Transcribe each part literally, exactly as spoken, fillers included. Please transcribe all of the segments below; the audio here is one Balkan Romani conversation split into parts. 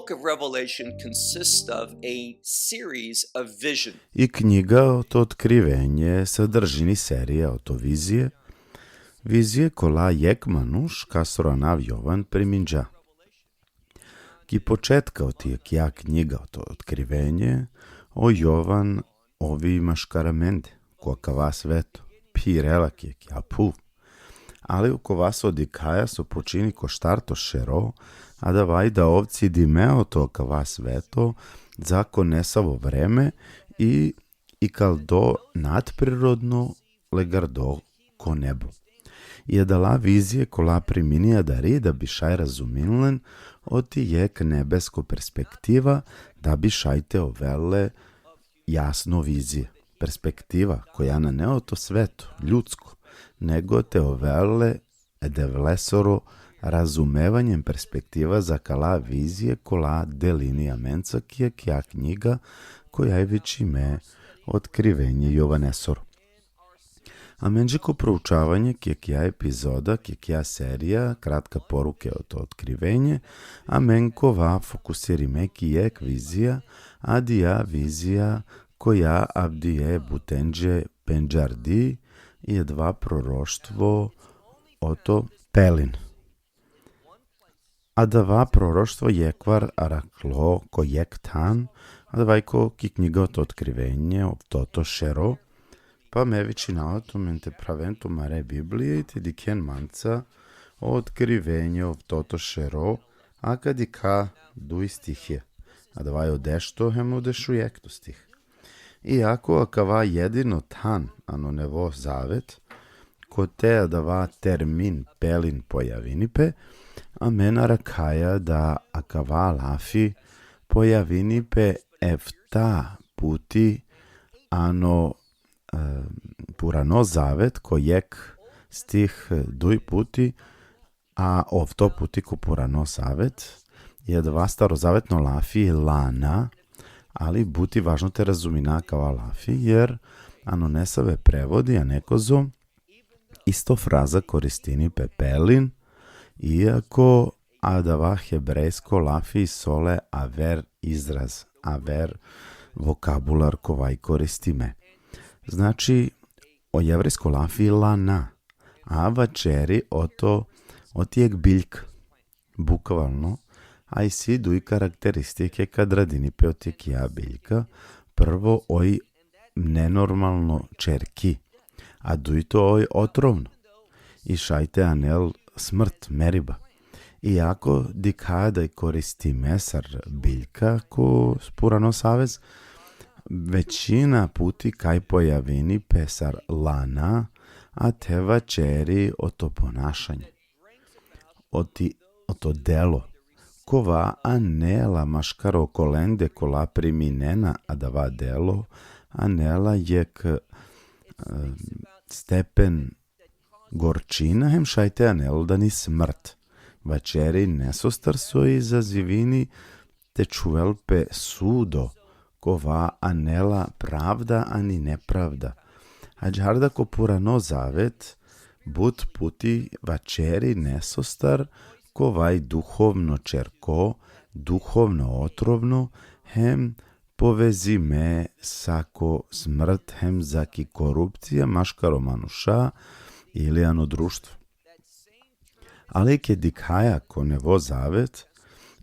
Book of Revelation consists of a series of vision. I knjiga oto Otkrivenje sadržini serija oto vizije, vizije kola jekh manuš kasoro anav Jovan priminđa. Ki početka oti jekh knjiga oto Otkrivenje, o Jovan ov i maškar amende, ko akava sveto, phirela ki jekh phuv. Ali okova so dikhaja so počini ko štarto šero, adava i da ov cidime oto akava sveto, za ko nesavo vreme i ikaldo nadprirodno legardo ko nebo. I adala vizije kola primini adari da bi šaj razumini len oti jekh nebesko perspektiva, da bi šaj te ovel le jasno vizija. Perspektiva koja nane oto sveto, ljudsko, nego te ovel le e Devlesoro razumevanje, perspektiva za kala vizije kola delini amenca ki akaja knjiga koja i vičime Otkrivenje Jovanesoro. Amenđe ko proučavanje ki akaja epizoda, ki akaja serija, kratka poruke oto Otkrivenje, amen kova fokusirime ki jekh vizija, adija vizija koja avdive butenđe pendžardi, i adava proroštvo oto pelin. Adava proroštvo jekhvar araklo ko jekh than, adava i ko ki knjiga oto Otkrivenje, oftoto šero, pa me vičinava tumen te phraven tumare Biblije i te dikhen manca o Otkrivenje, oftoto šero, a ka dikha duj stihija. Adava i o dešto hem o dešujekhto stih. Iako akava jedino than ano Nevo Zavet, kote adava termin pelin pojavini pe, amen arakhaja da akava lafi pojavini pe efta puti ano, e, Purano Zavet, ko jekh stih duj puti, a ofto puti ko Purano Zavet, i adava starozavetno lafi lana, ali but i važno te razumina akava lafi, jer ano nesave prevodi, a nekozo, isto fraza koristini pe pelin, iako adava hebrejsko lafi isi ole aver izraz, aver vokabular kova i koristime. Znači, o jevrejsko lafi lana, a vaćeri oto, oti jekh biljka, bukvalno, a isi duj karakteristike kad radini pe oti akaja biljka. Prvo, oj nenormalno čerki, a dujto, oj otrovno. I šaj te anel smrt, meriba. Iako dikhaja da i koristime sar biljka ko Purano Zavet, većina puti kaj pojavini pe sar lana, a te vaćeri oto ponašanje, oti, oto delo, kova anela maškar okolende kola priminena adava delo, anela jekh, e, stepen gorčina, hem šaj te anel dani smrt. Vaćeri nesostar so izazivini te čhuvel pe sudo, kova anela pravda ani nepravda. Ađahar da ko Purano Zavet but puti vaćeri nesostar kova i duhovno čerko, duhovno otrovno, hem povezime sa ko smrt, hem sa ki korupcija maškar o manuša ili ano društvo. Ali ked dikhaja ko Nevo Zavet,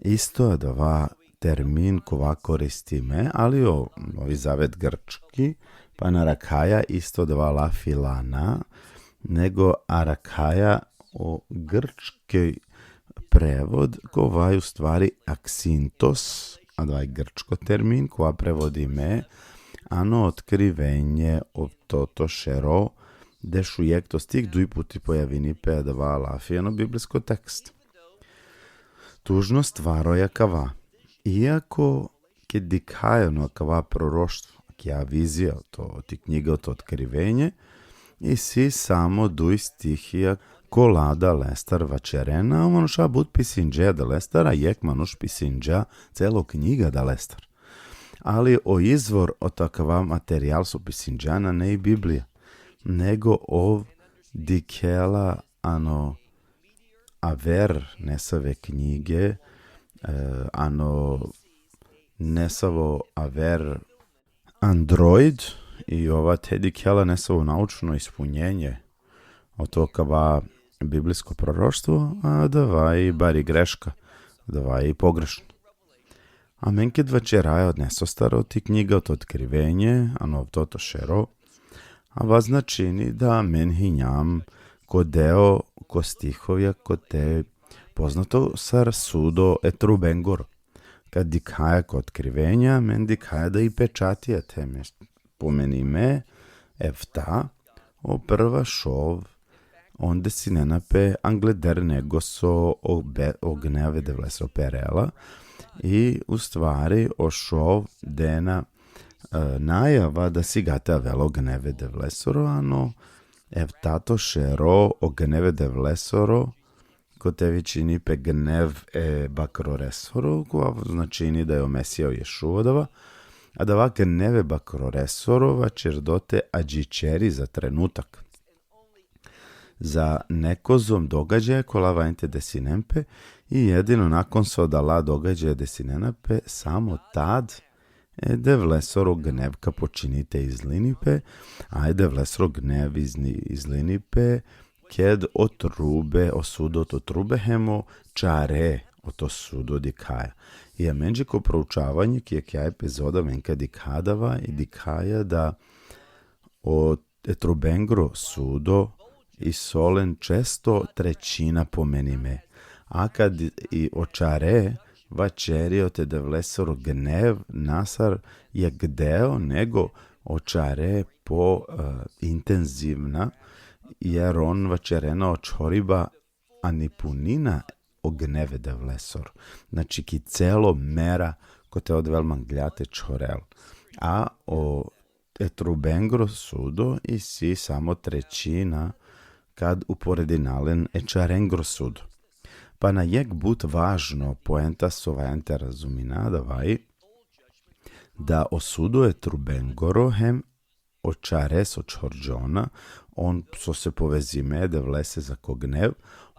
isto adava termin kova koristime, ali o Novi Zavet grčki, pa na arakhaja isto adava lafi lana, nego arakhaja o grčki prevod, kova i u stvari aksintos, adava i grčko termin, kova prevodime ano Otkrivenje, oftoto šero, dešujekhto stih, duj puti pojavini pe adava lafi ano biblijsko tekst. Tužno stvar oj akava. Iako ked dikhaja ano akava proroštvo, akaja vizija, oto, oti knjiga, oto Otkrivenje, isi samo duj stihija kola adalestar vaćerena, a o manuša but pisinđe adalestar, a jekh manuš pisinđa celo knjiga adalestar. Ali o izvor oto akava materijal so pisinđa nane i Biblija, nego ov dikhela ano aver nesave knjige, e, ano nesavo aver android i ova te dikhela nesavo naučno ispunjenje oto kava biblijsko proroštvo, a adava i bari greška, adava i pogrešno. Amen ked vaćeraja nesostar oti knjiga, oto Otkrivenje, ano avtoto šero, ava značini da amen hinjam ko deo, ko stihovja, kote poznato sar sudo e trubengoro. Kad dikhaja ko Otkrivenje, amen dikhaja da i pečatija te me spomenime, efta, o prva šov, on desinena pe angleder nego so o, be, o gnev e Devlesoro perela, i u stvari o šov dena, e, najava da sigate avela o gnev e Devlesoro, ano eftato šero o gnev e Devlesoro, kote vičini pe gnev e bakroresoro, kova značini da i o Mesija o Ješua adava, adava gnev e bakroresoro vaćerdo te adžićeri za trenutak. Za nekozom događaja kola valjani te desinen pe, i jedino nakon so adala događaja desinena pe, samo tad e Devlesoro gnev ka počini te izlini pe, a e Devlesoro gnev izni-, izlini pe, ked o trube, o sudo oto trube hem o čare oto sudo dikhaja. I amenđe ko proučavanje ki akaja epizoda amen ka dikha adava i dikhaja da o, e trubengoro sudo isi len često trećina pomenime. A kad i o čare vaćeri oto e Devlesoro gnev, na sar jekh deo, nego o čare po, e, intenzivna, jer on vaćerena o čhoriba ani punina o gnev e Devlesoro. Znači, ki celo mera kote o Devel manglja te čhorel. A o, e trubengoro sudo isi samo trećina kad uporedina len e čarengoro sudo. Pa na jekh but važno poenta so valjani te razumina adava i da o sudo e trubengoro hem o čare so čhorđona, on so se povezime e Devlese zako gnev,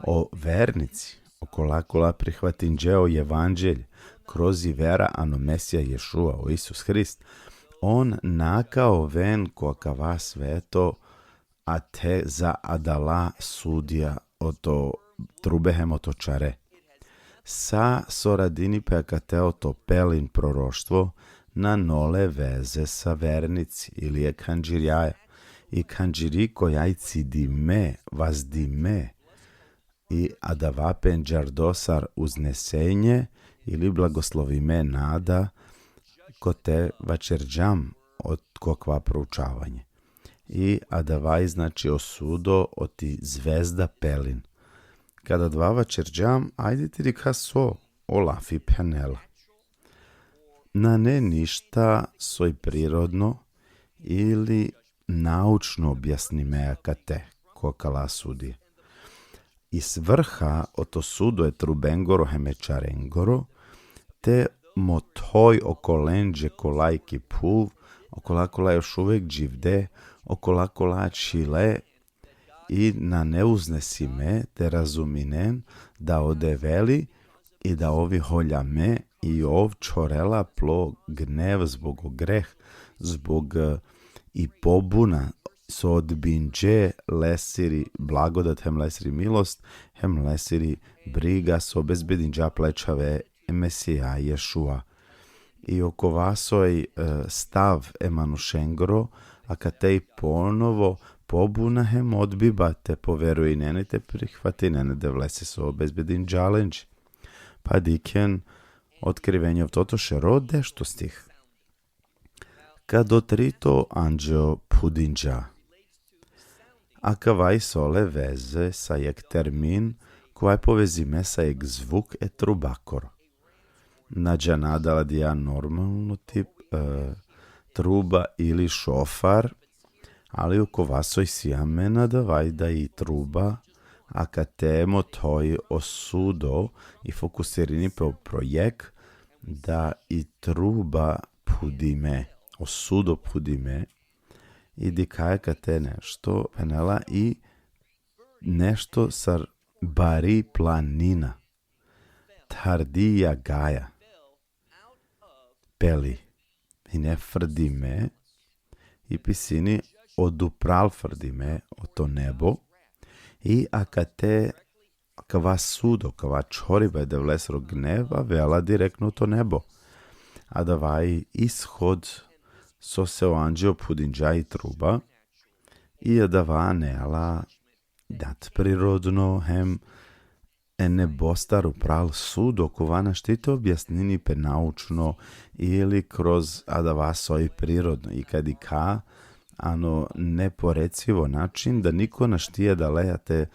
o vernici, okola kola prihvatinđe o evanđelj, kroz i vera ano Mesija Ješua, o Isus Hrist, on na ka oven ko akava sveto, a te za adala sudija oto trube hem oto čare. Sa so radini pe akate oto pelin proroštvo, nane ole veze sa vernici ili e khanđirjaja. I khanđiri koja i cidime, vazdime, i adava pendžardo sar uznesenje ili blagoslovime nada, kote vaćerđam ot, ko akava proučavanje. I adava i znači o sudo oti zvezda pelin. Kada adava vaćerđam, ajde te dikha so o lafi phenela. Nane ništa soj prirodno ili naučno objasnime akate ko akala sudija. I svrha oto sudo e trubengoro hem e čarengoro, te mothoj okolenđe kola i ki phuv, okola kola još uvek dživde, okola kola ačhile, i nane uznesime, te razuminen da o Devel i, i da ov i holjame, i ov čhorela plo gnev zbog o greh, zbog, e, i pobuna so odbinđe lesiri blagodat hem lesiri milost, hem lesiri briga so obezbedinđa ple čhave e Mesija Ješua. I okova soj, e, stav e manušengoro, akate i ponovo pobuna hem odbiba te poverujinen i te prihvatinen e Devlese so obezbedinđa lenđe. Pa dikhen Otkrivenje, avtoto šero, dešto stih. Kad o trito anđeo phudinđa. Akava isi ole veze sa jekh termin, kova i povezime sa jekh zvuk e trubakoro. Na džana dali adija normalno tip, e, truba ili šofar, ali okova so isi amen adava i da i truba, akate mothoj o sudo i fokusirini pe o projekt, da i truba phudime, o sudo phudime, i dikhaja akate nešto, phenela i nešto sar bari planina. thardi jagaja peli, hine frdime, i pisini odupral frdime, oto nebo, i akate kava sudo, kava čhoriba e Devlesoro gneva, avela direktno oto nebo. Adava i ishod sose o anđeo phudinđa i truba, i adava anela nadprirodno hem e nebostar upral sudo, kova našti te objasnini pe naučno ili kroz adava soj prirodno. I ka dikha ano neporecivo način, da niko našti adaleja te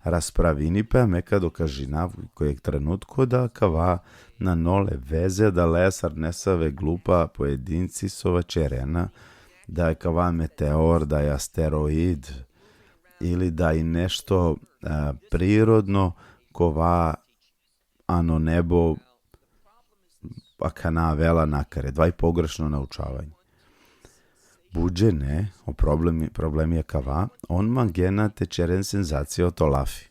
raspravini pe, a me ka dokažinav ko jekh trenutko da kava nane ole veze adaleja sar nesave glupa pojedinci so vaćerena da i kava meteor, da i asteroid, ili da i nešto, a, prirodno kova ano nebo akana avela nakare, adava i pogrešno naučavanje. But džene, o problemi, problemi akava, on mangena te ćeren senzacija oto lafi.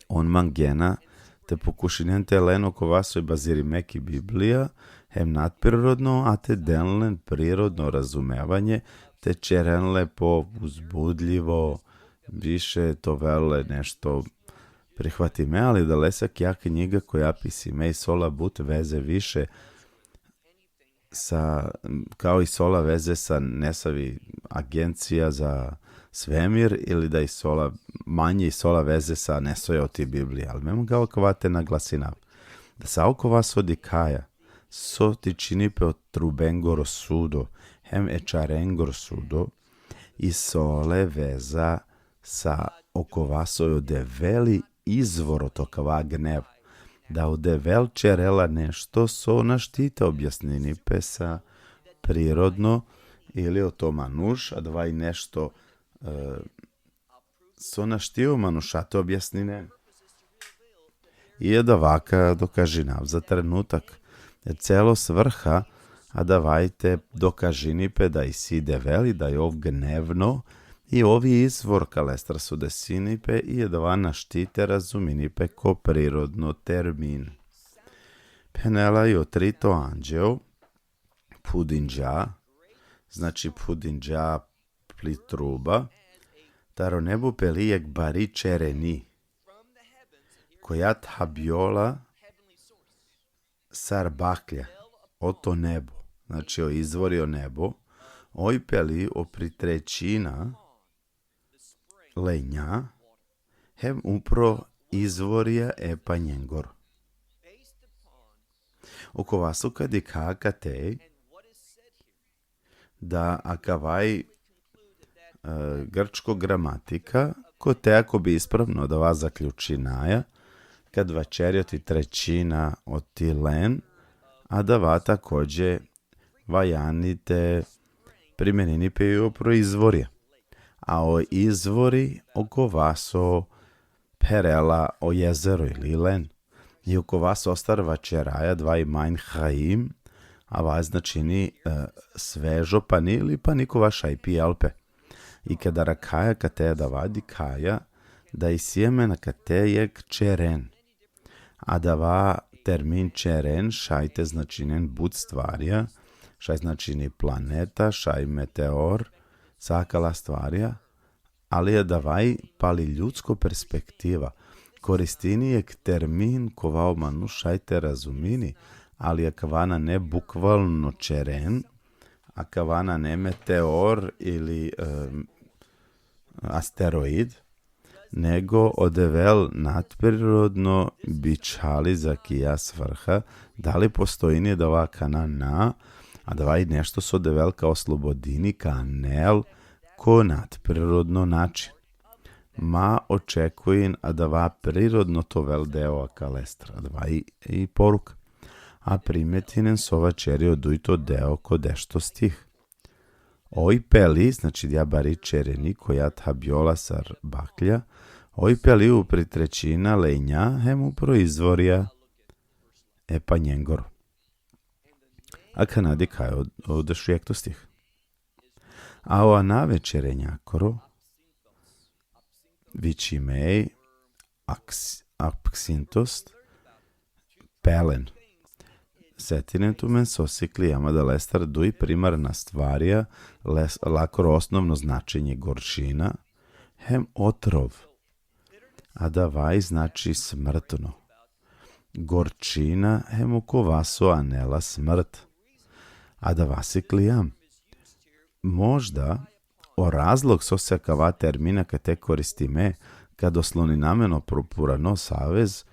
On mangena te pokušinen te len okova soj bazirime ki Biblija, hem nadprirodno, a te den len prirodno razumevanje, te ćeren le pouzbudljivo, više te ovel le nešto prihvatime, ali adalese akija knjiga koja pisime isi ola but veze više sa, kao isi ola veze sa nesavi agencija za svemir, ili da isi ola, manje isi ola veze sa nesoj oti Biblija. Ali me mangava kava te naglasinav da sa okova so dikhaja, so tičini pe o trubengoro sudo, hem e čarengoro sudo, isi ole veza sa okova soj o Devel i izvor oto kava gnev. Da o Devel ćerela nešto so našti te objasnini pe sa prirodno, ili oto manuš, adava i nešto, e, so našti o manuša te objasninen. I adava ka dokažinav za trenutak. E celo svrha adava i te dokažini pe da isi Devel i da i ov gnevno, i ov i izvor kalestar so desini pe, i adava našti te razumini pe ko prirodno termin. Phenela i o trito anđeo phudinđa, znači phudinđa pli truba, taro nebo peli jekh bari ćereni, koja thabjola sar baklja oto nebo, znači o izvori o nebo, oj peli opri trećina lenja, hem upro izvorja e panjengoro. Okova so ka dikha akate, da akava i, e, grčko gramatika, kote ako bi ispravno adava zaključinaja, kad vaćeri oti trećina oti len, adava takođe valjani te primenini pe i opro izvorja. A o izvori okova so pherela o jezero ili len. I okova sostar vaćeraja adava i Main Haim, adava značini, e, svežo pani ili pani kova šaj pijal pe. I kada arakhaja akate adava dikhaja da isi amen akate jekh ćeren. Adava termin ćeren šaj te značinen but stvarja, šaj značini planeta, šaj meteor, sa akala stvarja, ali adava i pali ljudsko perspektiva koristini jekh termin kova o manuš šaj te razumini, ali akava nane bukvalno ćeren, akava nane meteor ili, em, asteroid, nego o Devel nadprirodno bičhali za akija svrha, dali postojini adava kana na, adava i nešto so Devel ka oslobodini, ka anel ko nadprirodno način. Ma očekujin adava prirodno te ovel deo akalestar, adava i, i poruka. A primetinen so vaćeri o dujto deo ko dešto stih. Oj peli, znači, adija bari ćereni koja thabjola sar baklja, oj peli upri trećina lenja, hem upro izvorja e panjengoro. Akana dikhaja o, o dešujekhto stih. A o anave ćerenjakoro, vičime i aks-, apksintos, pelen. Setinen tumen so siklijam adalestar duj primarna stvarja, les-, lakoro osnovno značenje gorčina, hem otrov. Adava i znači smrtno. Gorčina hem okova so anela smrt. Adava siklijam. Možda o razlog so se akava termina kate koristime, kad oslonina amen upro purano savez,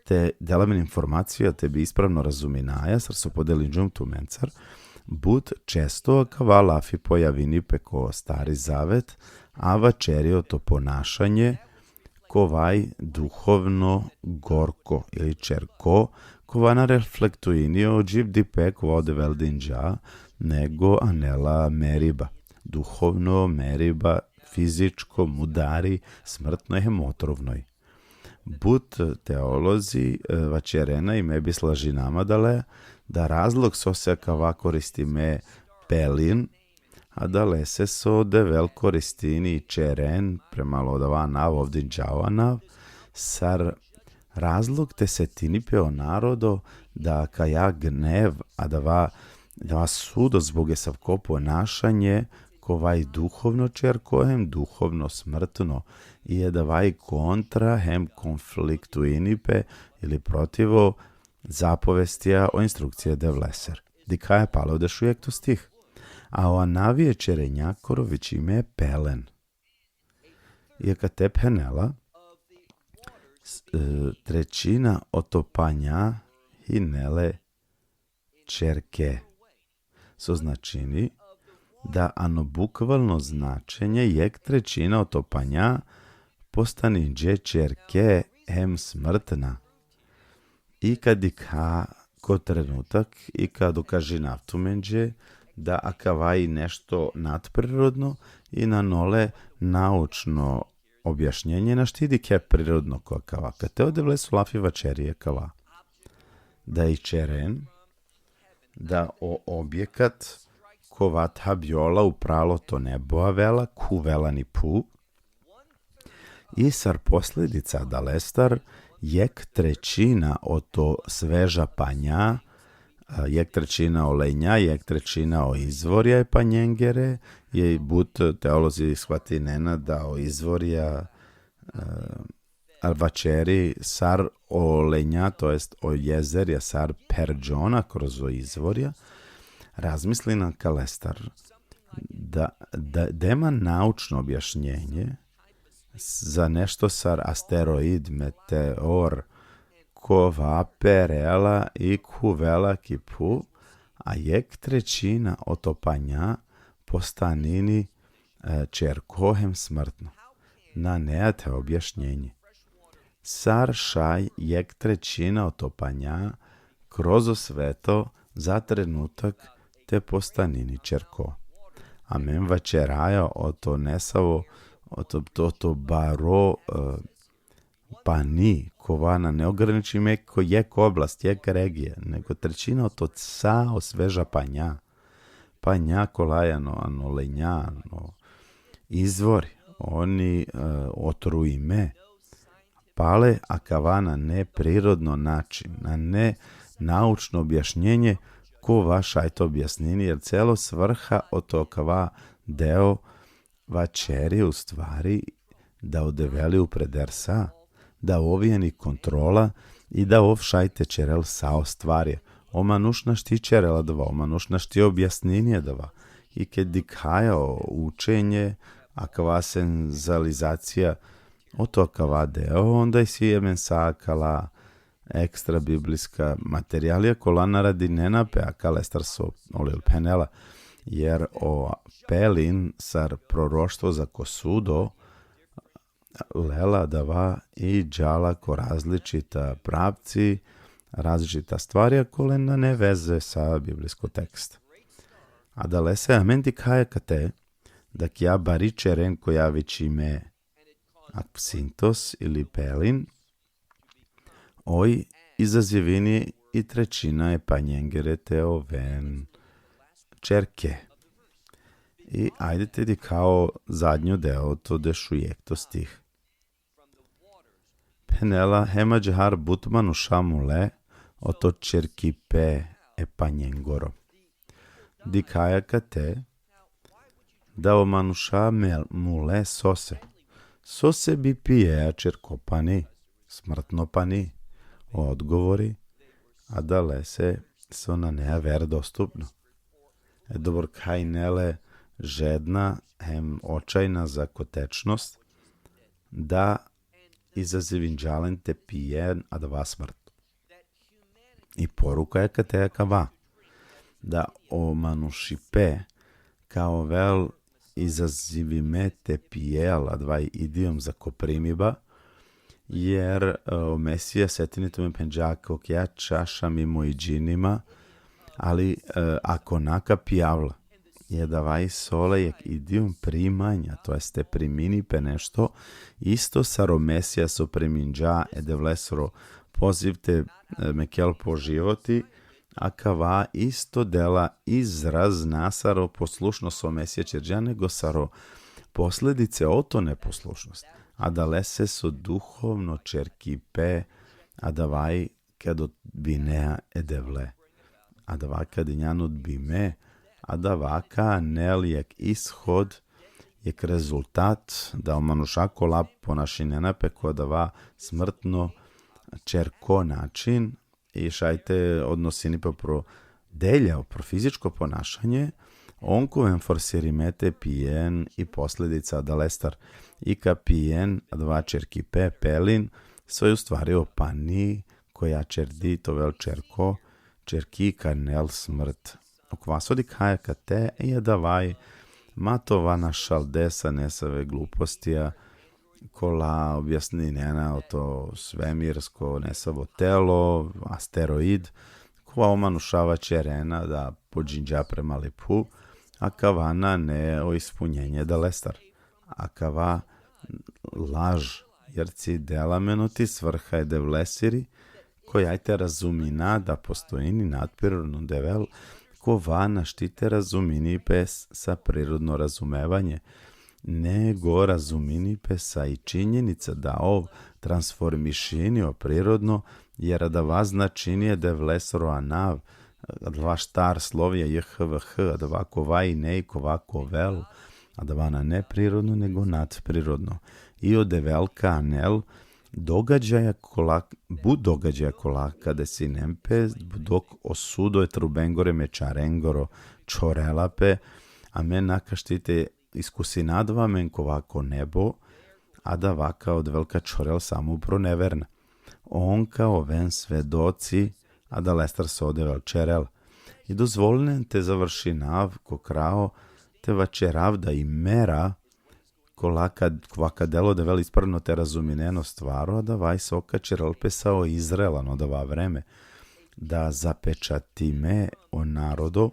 te dela amen informacija te bi ispravno razuminaja, sar so podelinđum tumencar, but često akava lafi pojavini pe ko Stari zavet, a vaćeri oto ponašanje, kova i duhovno gorko ili čerko, kova na reflektuini o dživdipe kova o Devel dinđa, nego anela meriba. Duhovno meriba, fizičko, mudari, smrtno hem otrovno i. But teolozi, e, vaćerena i me bi slažinama adale, da razlog so se akava koristime pelin, adalese so Devel koristini čeren, prema lo adava anav ov dinđa o anav, sar razlog te setini pe o narodo da kaja gnev, adava, adava sudo zbog esavko ponašanje, kova i duhovno čerko hem duhovno smrtno, i adava i kontra hem konfliktuini pe ili protivo zapovestija o instrukcija Devleser. Dikhaja pale o dešujekto stih. A o anavi e čerenjakoro vičime pelen. I akate phenela, s-, e, trećina oto panja hine le čerke. So značini da ano bukvalno značenje jek trećina oto panja postaninđe čerke hem smrtna. I kad dikha ko trenutak i kad ukažinav tumenđe da akava i nešto nadprirodno i nane ole naučno objašnjenje našti dikhe prirodno ko akava. Kate o Devleso lafi vaćeri akava. Da i čeren, da o objekat kova thabjola upral oto nebo avela, khuvela ni phu, i sar posledica adalestar, jek trećina oto sveža panja, a, jek trećina o lenja, jek trećina o izvorja e panjengere, i but teolozi shvatinena da o izvorja, e, a vaćeri sar o lenja, to jest o jezerja, sar perđona kroz o izvorja, razmislina kalestar da, da, dema naučno objašnjenje za nešto sar asteroid, meteor, kova perela i khuvela ki phu, a jek trećina oto panja postanini, e, čerko hem smrtno. Nane ate objašnjenje. Sar šaj jek trećina oto panja kroz o sveto za trenutak te postanini čerko. Amen vaćeraja oto nesavo, oto, to, to baro, e, pani, kova nane ograničime ko jek oblast, jek regija, nego trećina oto sa o sveža panja. Panja kola i ano, ano lenja, ano izvori, oni, e, otrujime. Pale akava nane prirodno način, nane naučno objašnjenje kova šaj te objasnini, jer celo svrha oto akava deo vaćeri u stvari da o Devel i upreder sa, da ov i ani kontrola i da ov šaj te ćerel sa o stvarja. O manuš našti ćerel adava, o manuš našti objasnini adava. I ked dikhaja o učenje, akava senzualizacija oto akava deo, onda isi amen sa akala ekstra biblijska materijalija kola na radinena pe akalestar so o Lil phenela, jer o pelin sar proroštvo zako sudo lela adava i džala ko različita pravci, različita stvarja kola nane veze sa biblijsko tekst. Adalese amen dikhaja kate da kija bari čeren koja vičime aksintos ili pelin, oj izazivini i trećina e panjengere te oven čerke. I ajde te dikha o zadnjo deo oto dešujekto stih. Phenela: Hem ađahar but manuša mule, oto čerkipe e panjengoro. Dikhaja kate da o manuša me-, mule sose. Sose bi pijea čerko pani, smrtno pani. O odgovori, adalese so nane aver dostupno. Edobor ka hine le žedna hem očajna za kotečnost, da izazivinđa len te pijen adava smrt. I poruka e kate akava, da o manušipe ka ovel izazivime te pijel, adava i idiom za koprimiba, jer, e, o Mesija, setini tumen, pendža: Okija čaša mimo i džinima, ali, e, ako na ka pijav la. I adava isi ole jek idiom primanja, to jeste primini pe nešto, isto sar o Mesija so priminđa e Devlesoro poziv te, e, mekel po životi, akava isto dela izraz na sar o poslušnost so o Mesija ćerđa, nego sar o posledice oto neposlušnost. Adalese so duhovno čerkipe, adava i kad odbinea e Devle. Adava kad injan odbime, adava ka anel jek ishod, jek rezultat, da o manuša kola ponašinena pe ko adava smrtno čerko način, i šaj te odnosini pe pro delja, pro fizičko ponašanje, on ka oven forsirime te pijen i posledica adalestar. I ka pijen adava čerkipe, pelin, so i u stvari o pani, koja ćerdi te ovel čerko, čerki ka anel smrt. Okova so dikhaja kate i adava i ma te ova našalde sa nesave glupostija, kola objasninena oto svemirsko nesavo telo, asteroid, kova o manuša vaćerena da pođinđa prema li phuv, akava nane o ispunjenje adalestar. Akava laž, jer cidela amen oti svrha e Devlesiri, koja i te razumina da postojini nadprirodno Devel, kova našti te razumini pe s-, sa prirodno razumevanje, nego razumini pe sa i činjenica da ov transformišini o prirodno, jer adava značini e Devlesoro anav, adava štar slovija J H V H, adava kova ine i kova ka ovel, adava nane prirodno, nego nadprirodno. I o Devel ka anel događaja kola, but događaja kola ka desinen pe, dok o sudo e trubengoro, e čarengoro čhorela pe, amen na ka našti te iskusina adava amen kova ko nebo, adava ka o Devel ka čhorel samo upro neverna. On ka oven svedoci adalestar so o Devel ćerel. I dozvolinen te završinav ko krajo, te vaćerav da i mera kola ka, kova ka del o Devel ispravno te razuminen o stvaro, adava i so ka ćerel pe sa o Izrael ano adava vreme, da zapečatime o narodo,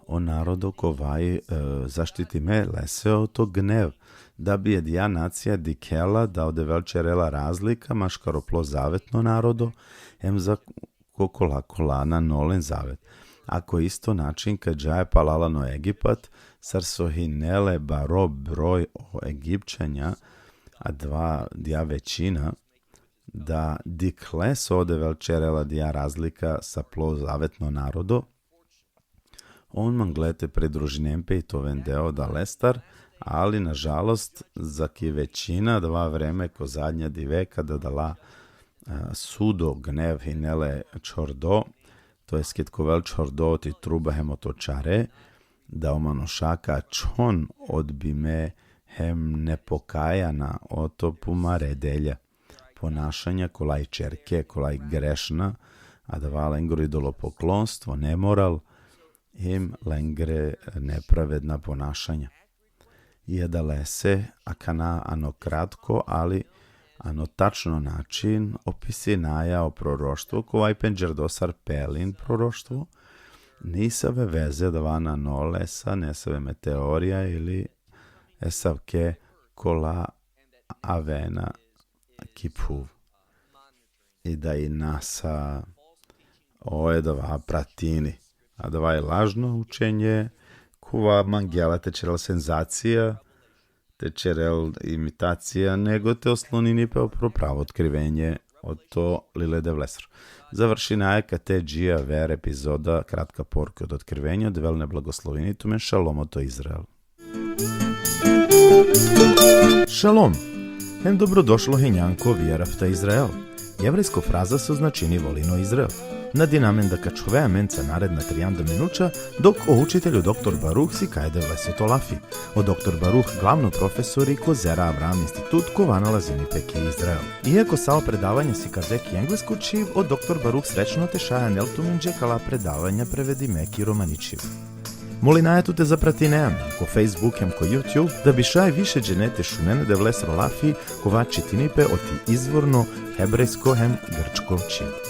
o narodo kova i, e, zaštitime lese oto gnev, da bi adija nacija dikhela da o Devel ćerela razlika maškaro plo zavetno narodo, hem za ko-, kola, kola nane olen zavet. Ako isto način ka džaja palal ano Egipat, sar so hine le baro broj o Egipćanja, adava adija većina, da dikhle so o Devel ćerela adija razlika sa plo zavetno narodo, on mangle te pridružinen pe i te oven deo adalestar, ali nažalost, zaki većina adava vreme ko zadnja dive, kada adala, a, sudo gnev hine le čhordo, to jest ked ka ovel čhordo oti truba hem oto čare, da o manuša ka ačhon odbime hem nepokajana oto pumare delja, ponašanja kola i čerke, kola i grešna, adava lengoro idolopoklonstvo, nemoral, hem lengre nepravedna ponašanja. I adalese, akana ano kratko, ali ano tačno način, opisinaja o proroštvo, kova i pendžardo sar pelin proroštvo, nisave veze adava nane ole sa nesave me teorija ili esavke kola avena ki phuv. I da i NASA oj adava pratini. Adava i lažno učenje, kova mangela te ćerel senzacija, te ćerel imitacija, nego te oslonini pe upro pravo otkrivenje Oto lil e Devlesro. Završinaja kate dži aver epizoda, kratka poruka od Otkrivenja, Devel neka blagoslovini tumen, šalom oto Izrael. Šalom! Hem dobrodošlo hinjan ko Veahavta Izrael. Jevrejsko fraza so značini volin o Izrael. Nadinamen da ka ačhove amenca naredna trianda minuća, dok o učitelj o doktor Baruh sikaj e Devlesoto lafi. O doktor Baruh glavno profesori ko Zera Avraam Institut, kova nalazini pe ki Izrael. Iako sa o predavanja sikaze ki englesko čhib, o doktor Baruh srećno te šaj anel tumenđe kala predavanja prevedime ki romani čhib. Molinaja tut te zapratine amen ko Facebook hem ko YouTube, da bi šaj više džene te šunen e Devlesro lafi, kova čitini pe oti izvorno hebrejsko hem grčko čhib.